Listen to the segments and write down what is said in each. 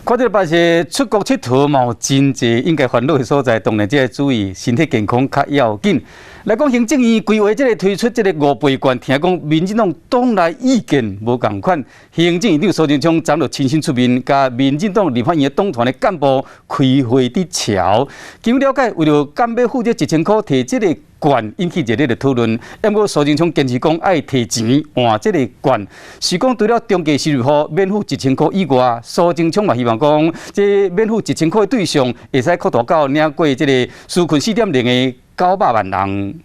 看著嘛是出國𨑨迌嘛有真濟應該煩惱的所在，當然這個注意身體健康較要緊。來講行政院規劃這个推出這个五倍券，聽講民進黨黨內意見無仝款。行政院長蘇貞昌昨就親身出面，佮民進黨立法院的黨團的幹部開會佇喬。據了解，為著敢欲付這1000箍提這个券，引起熱烈的討論。毋過蘇貞昌堅持講愛提錢換這个券，是講除了中低收入戶免付1000箍以外，蘇貞昌嘛希望講，這免付一千箍的對象會使擴大到領過這个紓困4.0的900萬人。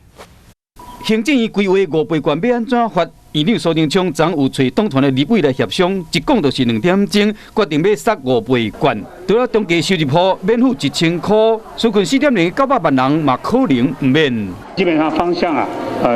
行政院規劃五倍券欲按怎發？院長蘇貞昌昨有揣黨團的立委來協商，一講就是2點鐘，決定欲殺五倍券。除了中低收入戶免付1000箍，紓困4.0900萬人嘛可能毋免。基本上方向啊，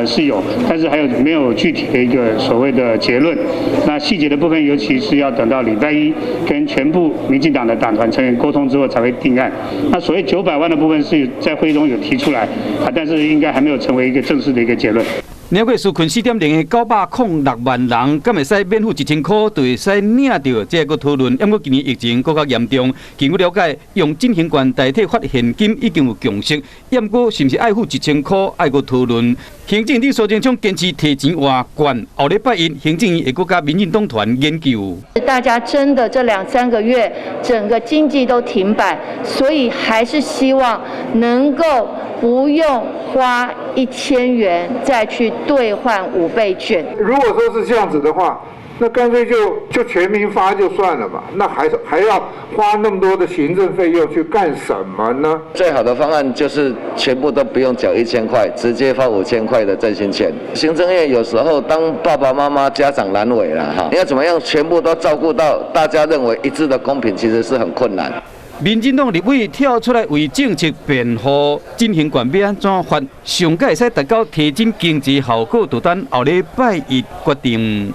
是有，但是還有沒有具體的一個所謂的結論。那細節的部分，尤其是要等到禮拜一跟全部民進黨的黨團成員溝通之後，才會定案。那所謂900萬的部分是在會議中有提出來，啊，但是應該還沒有成為一個正式的一個結論。領過紓困4.0的906萬人，敢會使免付1000箍，就會使領著這个討論。毋過今年疫情閣較嚴重，根據了解，用振興券代替發現金已經有共識。毋過是毋是愛付1000箍，愛閣討論。行政院長蘇貞昌堅持提錢換券，後禮拜一行政院會閣佮民進黨團研究。大家真的這兩三個月，整個經濟都停擺，所以還是希望能夠不用花1000元再去兌換五倍券。如果說是這樣子的話，那乾脆就全民發就算了嘛，那還要花那麼多的行政費用去幹什麼呢？最好的方案就是全部都不用繳1000塊，直接發5000塊的振興券。行政院有時候當爸爸媽媽家長難為了哈，你要怎麼樣全部都照顧到大家認為一致的公平，其實是很困難。民進黨立委跳出來為政策辯護，振興券欲按怎發，上蓋會使達到提振經濟效果，就等後禮拜一決定。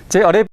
這後禮。